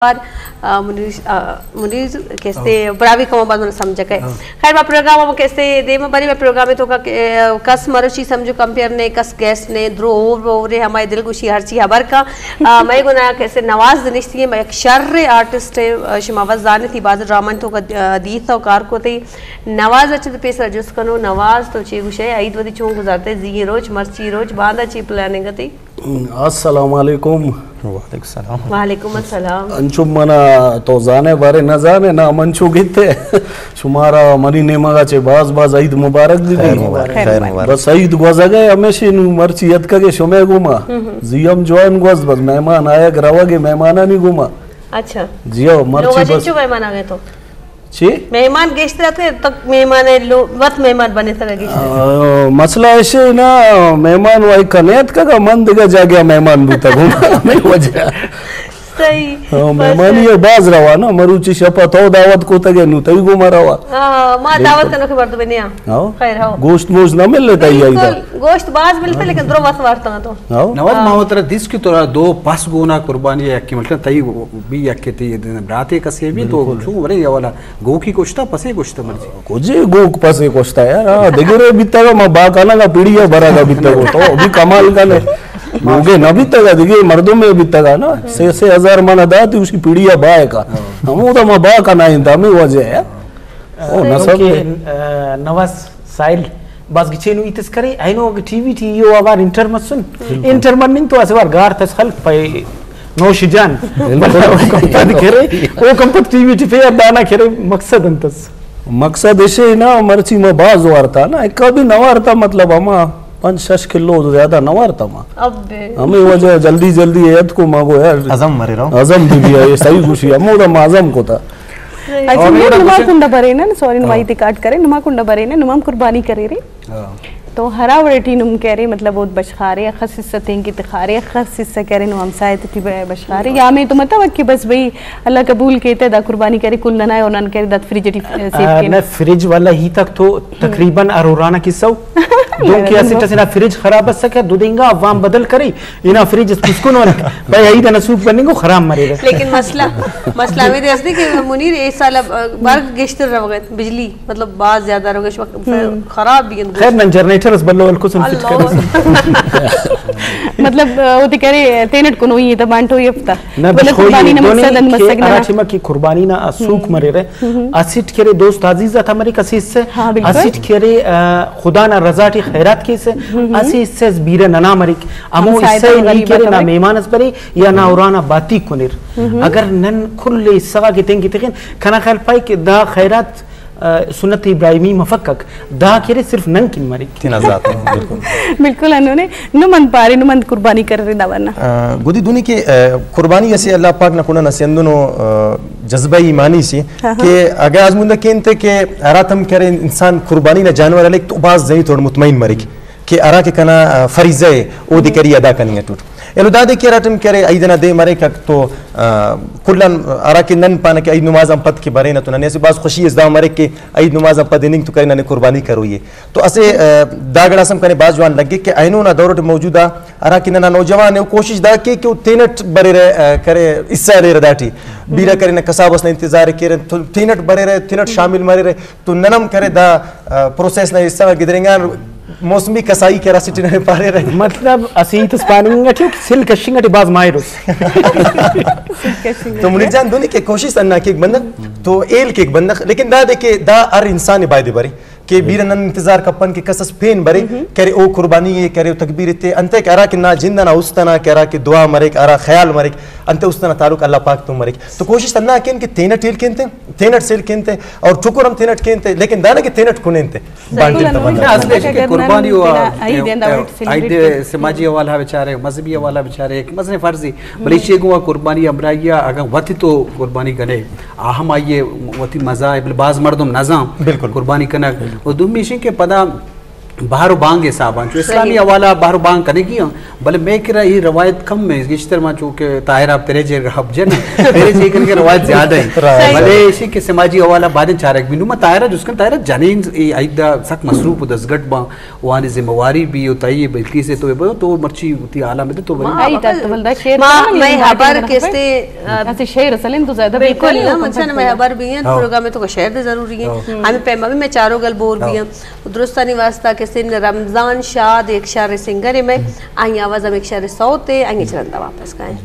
آ، منیر، آ، منیر کسے براہوئی کمو باز من سمجھکے۔ خیر، ما پروگرام ہم کسے دیم بری، ما پروگرام تو کا، آ، کس مروچی سمجھو کمپیئر نے، کس گیسٹ نے، درو اور، اور ہمارے دل گوشی ہر چی خبر کا۔ آ، میں گنا کسے نواز دنشتی ہے، میں ایک شر آرٹسٹ ہے، آ، شما وز زانتی باز ڈرامہ تو کا، آ، دیتا و کار کو تی۔ نواز اچھے تو پیسر جس کنو، نواز تو چی گوشے، عید ودی چون گزارتے، زی روچ، مرچی روچ، باندا چی پلاننگ تی؟ السلام علیکم۔ وعلیکم السلام۔ وعلیکم السلام۔ انچو منا تو زانے بارے نہ زانے، نہ من چو گیتے۔ شمارا منی نیمگا چے باز باز عید مبارک بی۔ خیر مبارک، خیر مبارک۔ بس عید گوزگے ہمیشہ نو مرچی اتکگے شمے گوما۔ زی ہم جوان گوز بس مہمان آیگ روگے مہمانانی گوما۔ اچھا۔ جی ہو، مرچی لوگا بس۔ چنچو مہمان آگے تو؟ چی؟ مہمان گیشتر اتکے تک مہمان ہے لو، وت مہمان بنے تک گیشتر۔ آ، مسئلہ ایشے نا، مہمان وائی کنے اتکگا، من دگہ جاگہ مہمان بوتگوں، ہمیں وجہ۔ صحیح۔ ہاں، بس۔ مہمانی ہے باز روا نا، مروچی شپا تو دعوت کو تگے نو تئی گو مروا۔ ہاں، ما دعوت کنو کہ مردم نیا۔ ہاں۔ خیر ہو۔ گوشت موشت نہ ملے تئی آئی دا۔ بالکل، گوشت باز ملتا لیکن درو وت وارتا تو۔ ہاں۔ نواز، ما وترا دیس کہ ترا دو پس گونا قربانی یکی ملتا تئی بی یکی تی براتے کسے بی تو بالکل۔ چون ورے یا والا گوکی کشتا، پسے کشتا مرچی؟ کجے گوک پسے کشتا یار، ہاں، دگرے بیتگا ما با کنگا پیڑی یا برگا بیتگو تو بھی کمال کنے۔ گوگے نہ بیتگا، دگے مردم میں بیتگا نا، سے، سے ہزار من داتی اسی پیڑی یا بائے کا۔ ہمو دا ما با کنا انت، ہمیں وجہ ہے۔ او نہ سب کیونکہ، آ، نواز سائل باز گچینو ایتس کرے، اینو اگہ ٹی وی ٹی یو آوار انٹر مسن، انٹر مننگ تو اسہ وار گار تس خلق پہ نوش جان۔ بالکل۔ کمپت کرے، او کمپت ٹی وی ٹی پہ دانا کرے، مقصد انتس؟ مقصد اسے نا، مرچی ما باز وارتا نا، ایک بھی نہ وارتا، مطلب ہما پنچ شش کلو زیادہ نہ وارتا ما۔ ابے۔ ہمیں وجہ جلدی جلدی یاد کو ما گو یار۔ عزم مرے رہو۔ عزم بھی بھی ہے، یہ صحیح گوشی، ہمو دا ما عزم کو تا۔ اچھا، اور نما کنڈا برے نا، سوری، نما ہاں۔ ایتے کاٹ کرے، نما کنڈا برے نا، نما ہم قربانی کرے رے۔ ہاں۔ تو ہرا وڑے ٹی نم کرے، مطلب، اوت بشخارے، اخس حصہ تینکہ تخارے، اخس حصہ کرے، نو ہمسائے تے ٹی بشخارے۔ یا ہمیں تو مطلب کہ بس بھئی، اللہ قبول کیتے، دا قربانی کرے، کل ننا ہے، اور نن کرے، دا فریج ٹی، اے، سیو آ، کینے۔ نہ، فریج والا ہی تک تو تقریباً ہر اورانہ قصہ ہو۔ دونکہ اسٹ اسنا فریج خراب اسکہ، دو دنگا عوام بدل کرے، انا فریج اس پسکن ورک، بھئی عید انا سوک بننگو خراب مریرہ۔ لیکن مسئلہ، مسئلہ ہمیں دے استے کہ منیر اے سال اب، آ، برق گیشتر روگت، بجلی، مطلب، باز زیادہ روگش، خراب بھی انت۔ خیر، نن جنریٹر اس بلو الکسن فٹ کرے۔ مطلب، آ، وہ تے کرے، تینٹ کنوئی ہے، تبانٹو یہ پتا۔ نہ، بلے بشخوئی قربانی نہ دونی مقصد اند کہ مسگ نہ۔ ہرا ٹائما کہ قربانی نا سوک مریرہ، اسٹ کرے دوست عزیز آتا مریک اسہ حصہ، ہاں، بالکل۔ اسٹ کرے، آ، خدا نا رضا ٹی خیرات کیسہ، اسہ حصہ اس بیرہ ننا مریک، ہمو ہمسائے حصہ دار نی غریب کرے آتا نا مریک۔ مہمان اس برے یا نا ارانا باتی کنر۔ اگر نن کل حصہ غا کہ تین کہ تخن، کنا خیال پائے کہ دا خیرات آ، سنت ابراہیمی مفکک، دا کہ ارے صرف نن کن مریک۔ تینا ذات، بالکل۔ بالکل ہندن ء۔ نم انت پارے، نم انت قربانی کرے دا ورنا؟ آ، گودی دونی کہ، آ، قربانی اسہ اللہ پاک نا کنڈ اسہ ہندنو، آ، جذبہ ایمانی سے ہاں، ہاں۔ کہ اگہ آزمودہ کین تے کہ ہراتم کرے انسان قربانی نا جانور ہلیک تو باز ذہنی طور مطمئن مریک۔ کہ ہرا کہ کنا، آ، فریضہ ء اودے کری ادا کننگ اٹوٹ۔ ایلو دادے کہ ہرا ٹائم کہ ارے عید ئنا دے مریک تو، آ، کل آن ہرا کہ نن پانہ کہ عید نماز آن پد کہ برینہ تو ننے اسہ بھاز خوشی اس دا مریک کہ عید نماز آن پد ہننگ تو کرے ننے قربانی کروئی ء۔ تو اسہ، آ، دا گڑاس ہم کنے بھاز جوان لگک کہ اینو نا دور ٹی موجودہ ہرا کہ ننا نوجوان ء او کوشش دا کے کہ او تینٹ بریرہ، آ، کرے حصہ ہلیرہ داٹی۔ بیرہ کرے نہ کساب اس نا انتظار ء کیرہ تو تینٹ بریرہ، تینٹ شامل مریرہ۔ تو نن ہم کرے دا، آ، پروسیس نا حصہ غا گدرینگان موسمی کسائی کہ ہرا سٹی ننے پاریرہ۔ مطلب اسہ ہیت اس پاننگ ٹی کہ سل کشنگ ٹی بھاز ماہر اس۔ تو منیر جان دونی کہ کوشست ہندا کیک بندغ تو ہیل کیک بندغ، لیکن دادے کہ دا ہر انسان ء بایدے برے کہ بیرہ نن انتظار کپن کہ کس اس پین برے، کرے او قربانی ء کرے او تکبیر ایتے انتئے کہ ہرا کہ نا جند ئنا است ئنا کہ ہرا کہ دعا مریک، ہرا خیال مریک، انتئے است ئنا تعلق اللہ پاک تون مریک۔ تو کوشست ہندا کین کہ تینٹ ہیل کین تے، تینٹ سیل کین تے اور ٹکر ہم تینٹ کین تے، لیکن دانہ کہ تینٹ کنین تے۔ بانٹن تبندہ۔ نہ، اصل ہے کہ قربانی و عید سماجی حوالہ بچارے، مذہبی حوالہ بچارے، ایک مزن فرضی۔ بلے ایشی گوں قربانی ہمراہی آ اگاں وت تو قربانی کنے، آ ہم آئی ء وتی مزہ ء، بلے باز مردم نزان بالکل۔ قربانی کنگ۔ و دومی ایش کہ پدا بہر و بانگ حساباں، چو اسلامی حوالہ بہر و بانگ کنگی ہاں، بلے مئے کرا اے روایت کم ہے، گیشتر ما چو کہ طاہر آپ تیرے جے رب جن، تیرے جے کر کے روایت زیادہ ہے۔ بلے ایشی کہ سماجی حوالہ بعدیں چارگ بی۔ نو ما طاہرہ جست کن، طاہرہ جنین اے عید سک مصروف و دزگٹ باں، وانی ذمہ واری بی و تئی بلکیس تو بو تو مرچی وتی حالا میں تو بری۔ آئی تا تو بلدا شعر ما، میں حبر کستے، اسے شعر اصلاً تو زیادہ بالکل نہ، منشان میں حبر بی ہیں، پروگرام میں تو شعر دے ضروری ہے۔ ہمیں پیما بھی میں چاروں گل بور بی ہیں۔ درستانی واسطہ کہ سن رمضان شاد یک شعر سنگر میں، آئی آواز ہم یک شعر صوت ہے، آئی چرندہ واپس کائیں۔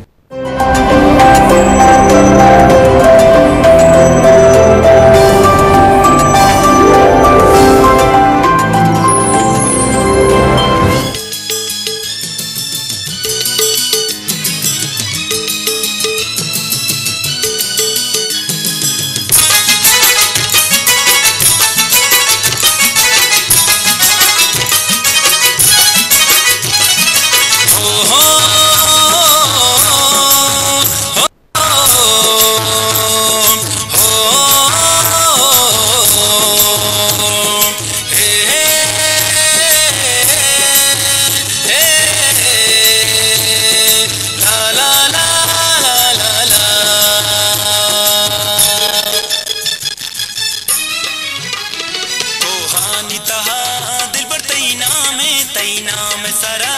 کوہانی تہا دلبر تئی نام ءَ، تئی نام ءِ سرا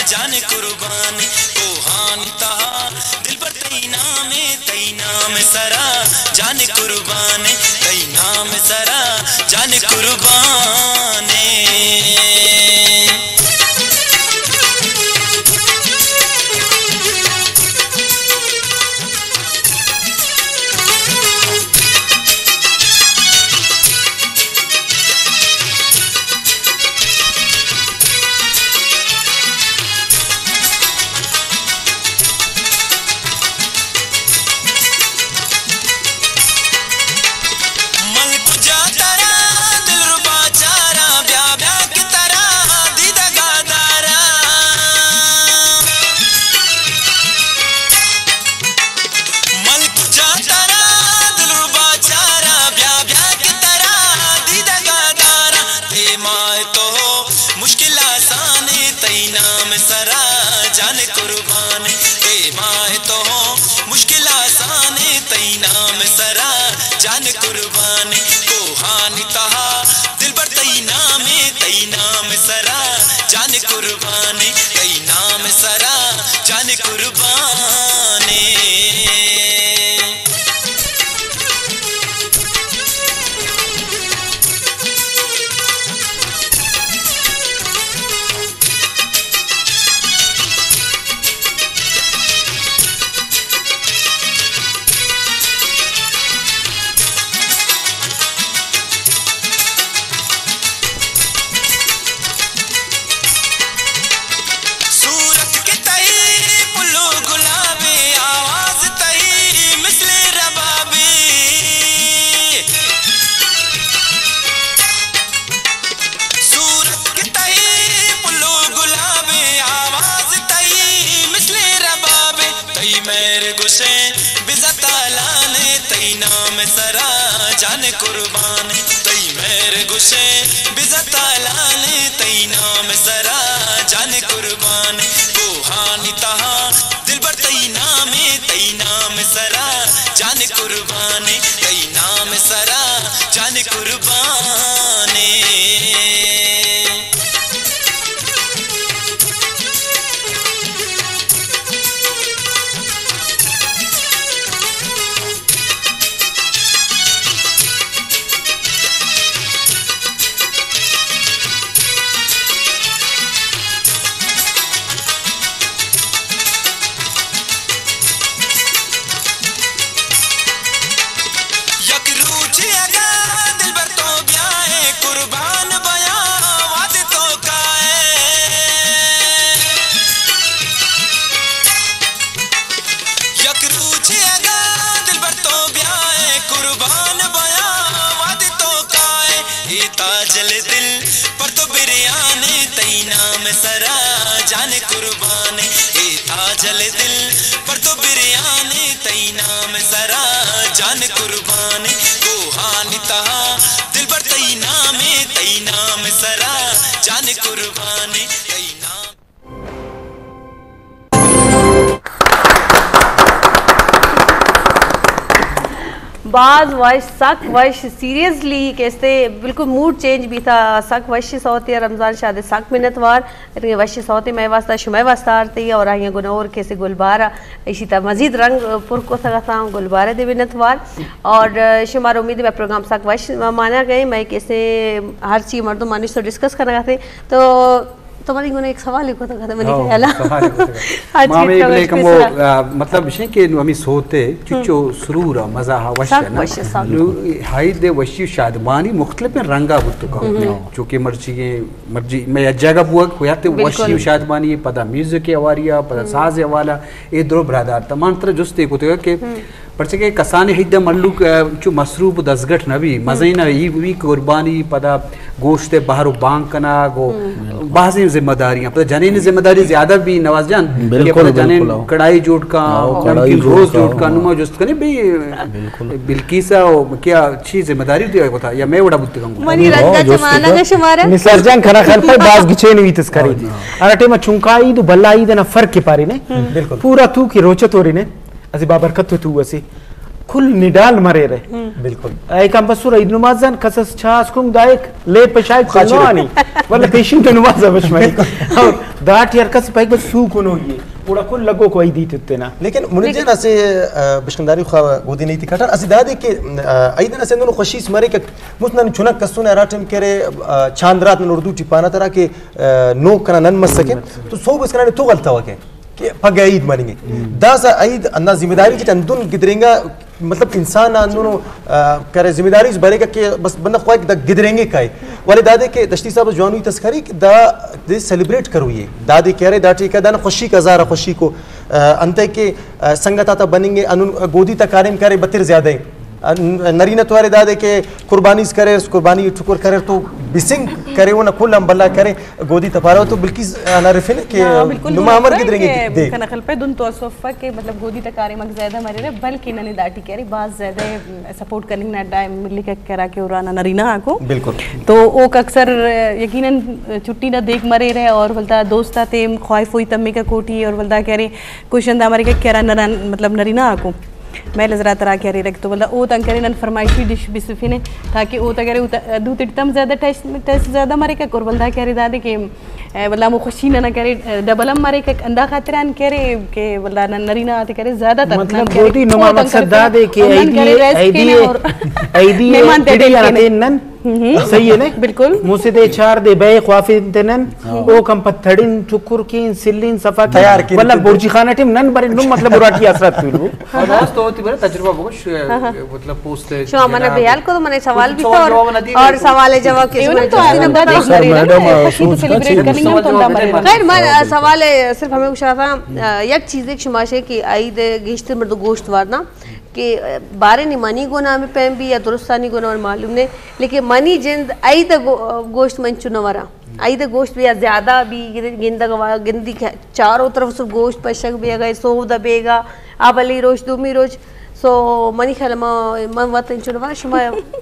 جان قربان۔ کوہانی تہا دلبر تئی نام ءَ، تئی نام ءِ سرا جان قربان۔ تئی نام ءِ سرا جان قربان۔ من کجا ترا دلربا چاراں، بیا بیا کہ ترا دیدگا داراں۔ من کجا ترا دلربا چاراں، بیا بیا کہ ترا دیدگا داراں۔ پیما ءَ تو مشکل آسان، تئی نام ءِ سرا جان قربان۔ پیما ءَ تو مشکل آسان، تئی نام ءِ سرا جان قربان۔ کوہانی تہا دلبر تئی نام ءَ، تئی نام ءِ سرا جان قربان۔ تئی نام ءِ سرا جان قربان۔ صورت کہ تئی پلو گلابے، آواز تئی مثل ربابے۔ صورت کہ تئی پلو گلابے، آواز تئی مثل ربابے۔ تئی مہر گشیں بزاں تالان، تئی نام ءِ سرا جان قربان۔ تئی مہر گشیں بزاں تالان، تئی نام ءِ سرا جان قربان۔ کوہانی تہا دلبر تئی نام ءَ، تئی نام ءِ سرا جان قربان۔ تئی نام ءِ سرا جان قربان۔ یک روچے اگاں دلبر تو بیائے، قربان بیاں وعدے تو کائے۔ یک روچے اگاں دلبر تو بیائے، قربان بیاں وعدے تو کائے۔ اے تاجل دل پر تو بریان، تئی نام ءِ سرا جان قربان۔ اے تاجل دل پر تو بریان، تئی نام ءِ سرا جان قربان۔ کوہانی تہا دلبر تئی نام ءَ، تئی نام ءِ سرا جان باز وش، سک وش، سیریسلی کہ استے بالکل موڈ چینج بیتا، سک وش سوتے رمضان شاد، سک منتوار۔ اتنی وش سوتے مئے واسطہ، شمئے واسطہ آرتی اور آئیاں گنور کیسے گلبارہ ایشی تا مزید رنگ پر کو سکتا، گلبارہ دے منتوار۔ اور شمارا امید ہے پروگرام سک وش مانا گئے، میں کیسے ہر چی مردم مانش تو ڈسکس کرنا گاتے۔ تو تمہاری گونا ایک سوال ہی کو تو منی ہاں، خیال ہے۔ سوال ہی کو تو۔ ہاں، ما جی، ہمیں تو ایک کمو، آ، مطلب، شے کہ نو ہمیں سوتے چچو سرور، مزہ ہا وش سک ہے نا۔ وش، سک۔ نو ہائی دے وشی و شادمانی مختلف رنگا بوتو کا۔ چونکہ مرچی کے، مرچی میں یک جگہ بوا کو یاتے بالکل۔ وشی و شادمانی، پدا میوزک کے حوالیا، پدا ساز حوالا، اے درو برادار تمان تر جستے کو تو کہ پرچہ کہ کسانیں ہیدا مھلوک، آ، چو مصروف و دزگٹ نہ بی، مزنیں نہ، ای، ای قربانی پدا گوشت بہر و بانگ کنگ و بازیں ذمہ داریاں۔ پدا جنین ذمہ داری زیادہ بی نواز جان، کہ بالکل، پدا جنین بالکل، ہاں۔ کڑائی جوڑ کا، ہاں، نمکین کڑائی جوڑ روز کا، جوڑ کا، ہاں۔ نما جست کنے بی، بالکل۔ بلقیسا و کیا چی ذمہ داری دیا کو تھا یا میں وڑا بوتگاں؟ منی رندا جست چمانا کا۔ شمارا۔ نثار جان کنا خیر پہ باز گچین ہوئی تس کری۔ ہاں جی۔ ارا ٹیم چونکا عید و بلا عید نا فرق کے پاری نے۔ بالکل۔ پورا تو کی روچہ توری نے۔ اسہ بابرکت تو اسے کل نڈال مریرہ۔ بالکل۔ اے کم بسر عید نمازان کسس چاس کنگ دائک لے پشائک خاچر۔ سنوانی، ولا پیشن تو نماز بش مری۔ اور داٹ یار کس پائک بس سو کنو یہ، گڑا کل لگو کو عیدی تتنا۔ لیکن منیر جان اسے، آ، بشکنداری خوا گودی نہیں تھی کٹن، اسے دادے کہ، آ، عید اسے نون خوشی اس مرے کہ مس نن چنک کسون ارا ٹیم کرے، آ، چاند رات نن اردو ٹپانا ترا کہ، آ، نو کنا نن مسکے، تو سو بس کنا تو غلطہ وکے۔ کہ پگہ عید مننگے۔ داسا عید اندا ذمہ داری چہ اندن گدرینگا، مطلب انسان اندن، آ، کرے ذمہ داری بریگا کہ بس بندہ خواہک دا گدرینگے کائے۔ ولے دادے کہ دشتی صاحب جوانوی تسکری کہ دا دے سیلیبریٹ کروئی ہے۔ دادے کہ ارے دا ٹھیک ہے، دان خوشی کا، ہزار خوشی کو، آ، انتے کہ، آ، سنگت آتا بننگے، انن گودی تا کاریم کرے بتر زیادہ ہے۔ آ، ن-، نرینہ تو ارے دادے کہ قربانی کرے، قربانی ٹکر کرے تو بسنگ کرے، وہ نہ کل ہم بلا کرے۔ گودی تپارو تو بلکیس انا رفینے کہ ہاں، بالکل نما درست امر ہے گدرینگے کہ دے۔ کنا خیال پہ دن تو اسوفا کہ مطلب گودی تا کاریم اک زیادہ مریرہ، بلکہ ننے داٹی کری باز زیادہ سپورٹ کننگ نا ٹائم ملی کہ کرا کہ ارانا نرینہ آکو۔ بالکل۔ تو اوک اکثر یقیناً چھٹی نا دیک مریرہ اور ولدا دوست آتے خواہفوئی تمے کا کوٹی اور ولدا کہ ارے کوشندہ مریک کہ کرا نران مطلب نرینہ آکو۔ میل زرا ترا کہ ارے رکھ تو ولدا او تنگ کرے نن فرمائشی ڈش بسفینے تاکہ او تنگ کرے او ت-، دو تڑتم زیادہ ٹیسٹ، ٹیسٹ زیادہ مریک اور ولدا کہ ارے دادے کہ، اے، ولدا مو خوشی ننا کرے، اے، ڈبل ہم مریک اندا خاطران کرے کہ ولدا نن نرینہ آتے کرے زیادہ تر مطلب نن کرے گودی نما او تنگ مقصد کرے دادے کہ اور نن عیدی کرے ہے، ریسٹ عیدی کینے ہے، اور عیدی ہے، مہمان تے عیدی تیار آتے کینے۔ نن ہم۔ صحیح ہے نا؟ بالکل۔ مو سے دے چار دے بے خوافی تے نن، ہاں۔ او کم پتھڑین ٹکر کین سلین صفا کین۔ تیار کین۔ ولدا برجی خانہ ٹیم نن برے نو مطلب براٹی اثرات پیلو۔ اور دوست تو ہوتی بڑا تجربہ بگوش، مطلب پوسٹ شما من بیال کو تو من سوال بھی اور سوال جواب نہ دی اور سوال جواب کے ایون تو آنند دے سر میڈم، خوشی تو سیلیبریٹ کرنی ہم تو نہ مرے۔ خیر من سوال صرف ہمیں پوچھ رہا تھا، یک چیز ایک شماشے کہ عید گیشتر مردو گوشت وارنا کہ بارے نی منی گونا ہمیں پیم بھی یا درستانی گونا اور معلوم نہیں، لیکن منی جند عید گو-، گوشت من چنو ورا۔ عید گوشت بیا زیادہ بی گندگ وا-، گندی کہ چاروں طرف سے گوشت پشک بیا گئے، سودا بیگا، آ بلی روچ، دومی روچ۔ سو منی خیال ما، من وت انچو نہ شما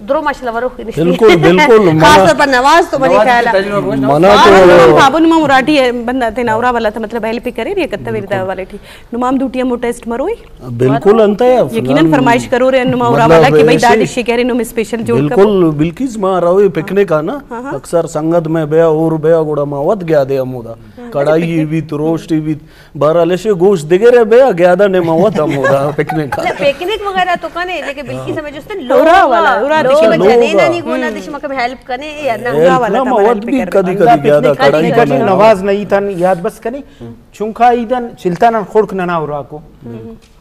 درو ماشاءاللہ ورو خیر۔ بالکل، بالکل، خاص طور پر نواز تو منی خیال ہے۔ منا تو پابن ما مراٹی بندہ تے نورا والا تھا، مطلب ہیلپ کرے رہی کتہ ویردا والے ٹھیک۔ نمام دوٹی ہم ٹیسٹ مروئی۔ بالکل انت ہے۔ یقیناً فرمائش کرو رہے نما اور مطلب والا کہ بھائی ایسے داد شکر نم اسپیشل جوڑ کرو۔ بالکل بلکیس ما روے پکنک آنا، ہاں، ہاں۔ اکثر سنگت میں بیا اور بیا گڑا ما وت گیا دے ہمودا۔ کڑائی بیت، روشتی بیت، بہرحال ایشی گوشت دگرے بیا گیا دا نے ما وت ہمودا پکنک آنا۔ پکنک وغیرہ تو کنے، لیکن بلکیس ہمیں جستے لوگ والا، لوگ جنین نہیں گونا دش مکم ہیلپ کنے یا نہ۔ ہیلپ نہ ما وت بھی کدی کدی گیا دا کڑائی کدی۔ نواز نہیں تھا یاد بس کنے۔ چونکا عیدن چلتا نن خڑک ننا اراکو۔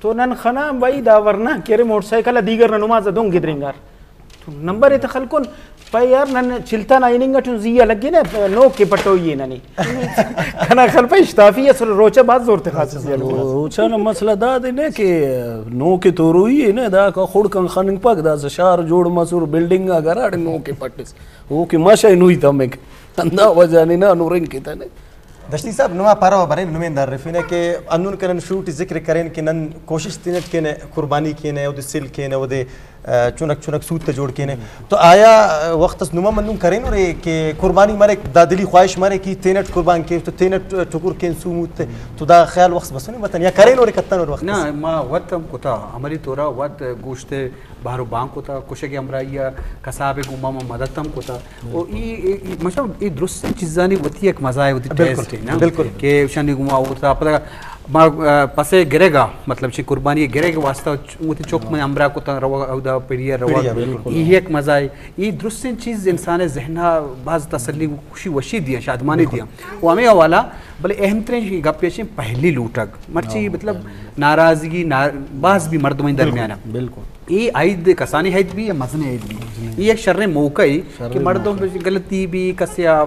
تو نن خنا بھائی دا ورنا کہ ارے موٹر سائیکل ء دیگر نہ نماز ء دن گدرینگار۔ تو نمبر ء تخل کن پہ یار نن چلتا نا ایننگ اٹن زی ء لگے نا نوک کے پٹوئی ء ننے۔ کنا خل پہ اشتافی ء سر روچہ باز زور تخاص زیادہ۔ روچہ نا مسئلہ دا دے نے کہ نوک کے تو روئی ء نے دا کا خڑکن خننگ پک دا شار جوڑ مسور بلڈنگ ء گراڑ نوک کے پٹس۔ او کہ ماشا نوئی تمک۔ اندا وجہ نے نا نورنگ کے تنے۔ دشتی صاحب، نما پارو برے نمے اندر رفینے کہ انون کہ نن شروع ٹی ذکر کرین کہ نن کوشش تینٹ کینے، قربانی کینے، اودے سل کینے، اودے، آ، چنک چنک سوت ءَ جوڑ کینے۔ تو آیا، آ، وخت اس نما مندون کرینو رے کہ قربانی مرے، دا دلی خواہش مرے کہ تینٹ قربان کے، تو تینٹ ٹکر کین سو موت، تو دا خیال وخت بسنے وطن یا کرینو رے کتن اور وخت نہ، اس؟ ما وت ہم کتا، عملی طورا وت گوشت بہر و بان کتا، کشگ ہمراہی ءَ کساب گوما ما مدد ہم کتا۔ او ای، ای، ای، مطلب، ای درست چیزانی وتی ایک مزہ ہے، وتی بالکل، ٹیسٹ ہے نا؟ بالکل۔ کہ شانی گوما ہوتا، پتہ ما، آ، پسے گرگا، مطلب، چی قربانی گرگ واسطہ چ-، وتی چک من امرا کتا، روا اودا پڑیا روا۔ پڑیا، بالکل۔ ای ایک مزہ ہے۔ ای درستیں چیز انسان ذہنا باز تسلی، خوشی وشی دیا، شادمانی دیا۔ وہ ہمیں حوالہ، بلے اہم ترین گپ یہ پہلی لوٹگ۔ مرچی، ہاں، مطلب، پہلی۔ ناراضگی، نا-، باز بھی مردمانی درمیان۔ بالکل۔ ای عید کسانی عید بھی یا مزن عید بھی۔ ای ایک شریں موقع ہے کہ مردم غلطی بھی کسیا،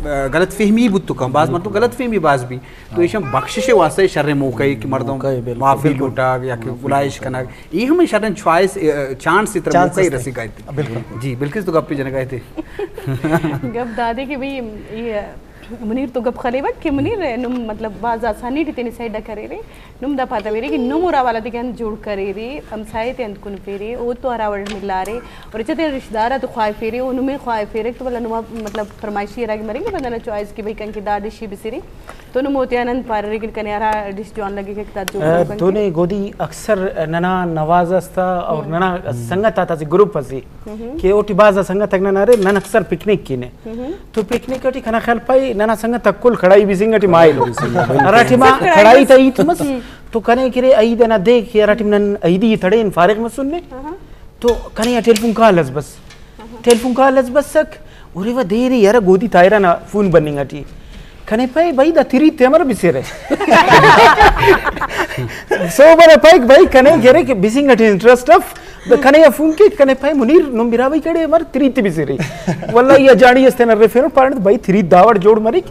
آ، غلط فہمی بوت کن، باز مردم غلط فہمی باز بھی۔ تو ایشاں بخشش واسطہ شریں موقع ہے کہ مردم معافی لوٹا یا کہ گلائش کنگ۔ ای ہمیں شریں چوائس، آ، چانس اتر موقع ہی رسی گئے تھے۔ بالکل۔ جی، بالکل تو گپ پہ جنگائے تھے۔ گپ دادے کہ بھئی، یہ منیر تو گپ خلیوک کہ منیر نم مطلب باز آسانی ٹی تینے سائیڈ کریرے۔ نم دا پاتا ویرے کہ نم اور حوالہ دے گند جوڑ کریرے، ہمسائے تے انت کن پیرے، او تو ہرا وڑ ملارے، اور اچھا تینا رشتہ دار تو خواہ پیرے، او نمے خواہ پیرے، تو بلا نما مطلب فرمائشی راگی مریں کہ بندنا چوائس کہ بھئی کن کہ دا ڈشی بسری، تو نم ہوتے آنند پار ریگن کنے ہرا ڈش جوان لگے کہ دا جوڑ آ، کن کہ۔ دونے گودی اکثر ننا نواز استا اور ننا سنگت آتا سی گروپ اسی۔ کہ اوٹی باز سنگت اگنا نارے، نن اکثر پکنک کینے۔ تو پکنک ٹی کنا خیال پائی، ننا سنگت اکل کڑائی بزنگ ٹی مائل۔ ہرا ٹی ما کڑائی تا ایت مس، تو کنے کرے عید نا دے کہ ہرا ٹی نن عیدی تڑین فارغ مسن نے۔ تو کنے یا ٹیلیفون کال اس بس۔ ٹیلیفون کال اس بس سک، اوری و دیری یار گودی تائرہ نا فون بننگ ٹی۔ کنے پائے بھائی دا تریت تے امر بسیرے۔ سو بنا پائے بھائی کنے گرے کہ بزنگ ٹی انٹرسٹ اف، دا کنے یا فون کے کنے پائے منیر نم برا بھائی کڑے امر تریت بسیرے۔ واللہ یا جاڑی استے نہ ریفر پارن بھائی تریت داوڑ جوڑ مریک۔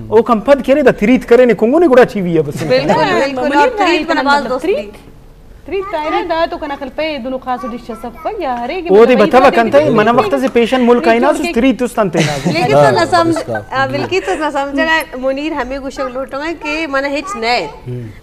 او کم پد کرے دا تریت کرے نے کنگو نے گڑا ٹی وی ہے بس۔ بالکل، بالکل، اور منیر تریت بنا باز دوست تریت۔ تریت تائرہ دا تو کنا خل پہ دونوں خاص ڈش صف یا ہرے کہ او دے مطلب بتاوا کنتا ہے، منا وقت سے پیشن ملک آئینا سو تریت دوستان تینا۔ لیکن تو نہ سمجھ، آ، بلکہ تو نہ سمجھا، منیر ہمیں گوشگ لوٹو ہے کہ من ہچ نئے۔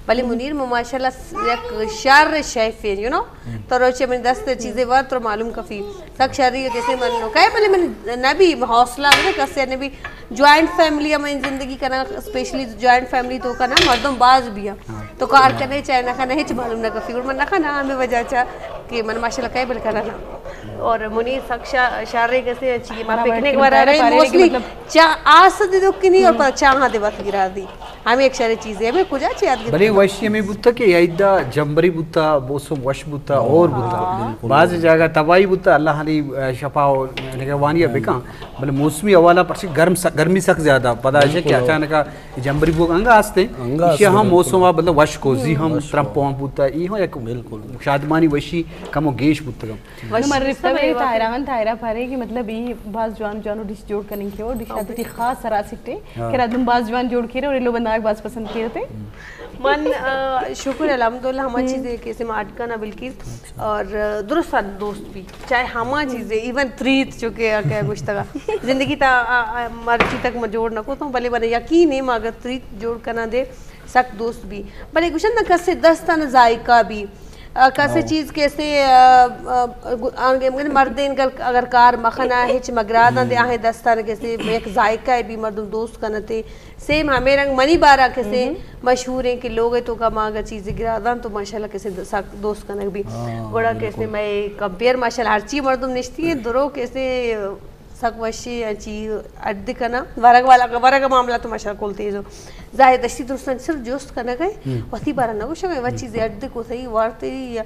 بلے منیر ماشاءاللہ یک شر شیف ہے، یو نو۔ تو روچے من دست چیزیں وار تو معلوم کفی۔ سک شری کسے من نو کہے، بلے من نبی حوصلہ، من کسے نبی۔ جوائنٹ فیملی ہمیں زندگی کنا، اسپیشلی جوائنٹ فیملی تو کنا مردم باز بھی ہیں۔ تو کار کنے چاہے نہ کنے، ہچ معلوم نہ کفی۔ اور من نہ کنا ہمیں وجہ چا کہ من ماشاءاللہ کہے بل کنا نا۔ اور منیر سک شا-، شارے کسے چیئے، ما پکنک ورا رہے، موسٹلی چا آس دے دکنی اور پا چاہاں دے وقت گرا دی۔ ہمیں ایک شرے چیزیں، ہمیں کجا چی یاد گرا۔ بلے وشی ہمیں بوتا کہ ایدا جمبری بوتا، موسم وش بوتا اور بوتا۔ بعض جگہ تباہی بوتا، اللہ نے، آ، شفا و نگہوانی بکن۔ بلے موسمی حوالہ پرچہ گرم س-، گرمی سک زیادہ۔ پدا ہے کہ اچانک جمبری بوگ انگا آستے۔ ایشی ہم موسم آ مطلب وش کو، زی ہم ترمپ ہم بوتا۔ ای ہم یک شادمانی وشی کم و گیش بوتا۔ وش من رفتہ بلے تاہرہ، من تاہرہ پارے کہ مطلب ای باز جوان جوان ڈش جوڑ کننگ کے، او ڈش آتے تی خاص سرا سٹے، کہ رادم باز جوان جوڑ کیرے اور ایلو بندہ باز پسند کیرتے۔ من، آ، شکر الحمدللہ ہما چیزیں کہ اسے ما اٹکا نا بلکیز اور، آ، درست ساتھ دوست بھی، چاہے ہما چیزیں، ایون تریت چونکہ آ کہ گوشتگا زندگی تا، آ، آ، مرچی تک ما جوڑ نہ کو تو، بلے بلے یقین ہے ما اگر تریت جوڑ کنا دے سک دوست بھی۔ بلے گوشن نا کسے دست آن ذائقہ بھی، آ، کسے چیز کسے، آ، آ، آ، مردین گل اگر کار مخنا ہچ مگراداں دے آہیں دست آن کسے یک ذائقہ بھی مردم دوست کنتے۔ سیم ہمیں رنگ منی بارا کسے مشہور ہیں کہ لوگ تو کا ماں اگر چیز گراداں تو ماشاءاللہ کسے د-، سک دوست کنگ بھی۔ گڑا کسے میں کمپیئر ماشاءاللہ ہر چی مردم نشتی ہیں، درو کسے سک وشی انچی اڈ کنا۔ ورگ والا، ورگ معاملہ تو ماشاءاللہ کل تیز ہو۔ ظاہر دشتی درستان صرف جوست کنگ ہے۔ وتی بارا نہ گوشگ ہے، وہ چیز اڈ کو صحیح وارتے یا،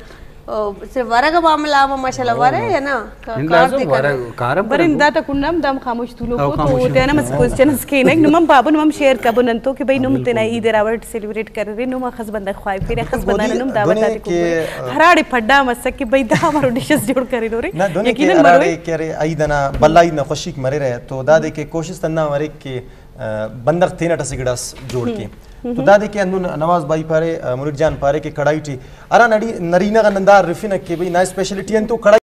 آ، صرف ورگ معاملہ ہم ماشاءاللہ ورے یا نا؟ کا-، کار دے کر۔ ورگ کارم بر کرے۔ اندا تا کنڈم دم خاموش تو لوگ او کو تو خاموش تینا مس کوشچنز کے نگ نمم بابو نمم شیئر کبو ننتو کہ بھئی نم تینا عید راوٹ سیلیبریٹ کرے، نم اخس بندہ خواہی پھر اخس بندہ نم دعوت آتے کو۔ ہراڑے پھڈا مسک کہ بھئی دا ہمارو ڈشز جوڑ کرے نورے۔ نہ، دنیا کہ یقیناً مروے۔ ہراڑے کہ ارے عید انا بلا عید نا خوشیک مرے رہے، تو دادے کہ کوشست انا مرے کہ، آ، بندغ تینٹ اسے گڑاس جوڑ کے۔ تو دادے کہ انون نواز بھائی پارے، آ، منیر جان پارے کہ کڑائی ٹی ہرا نڑی-، نرینہ غا نندار رفنہ کہ بھئی نا اسپیشلٹی انتو کڑائی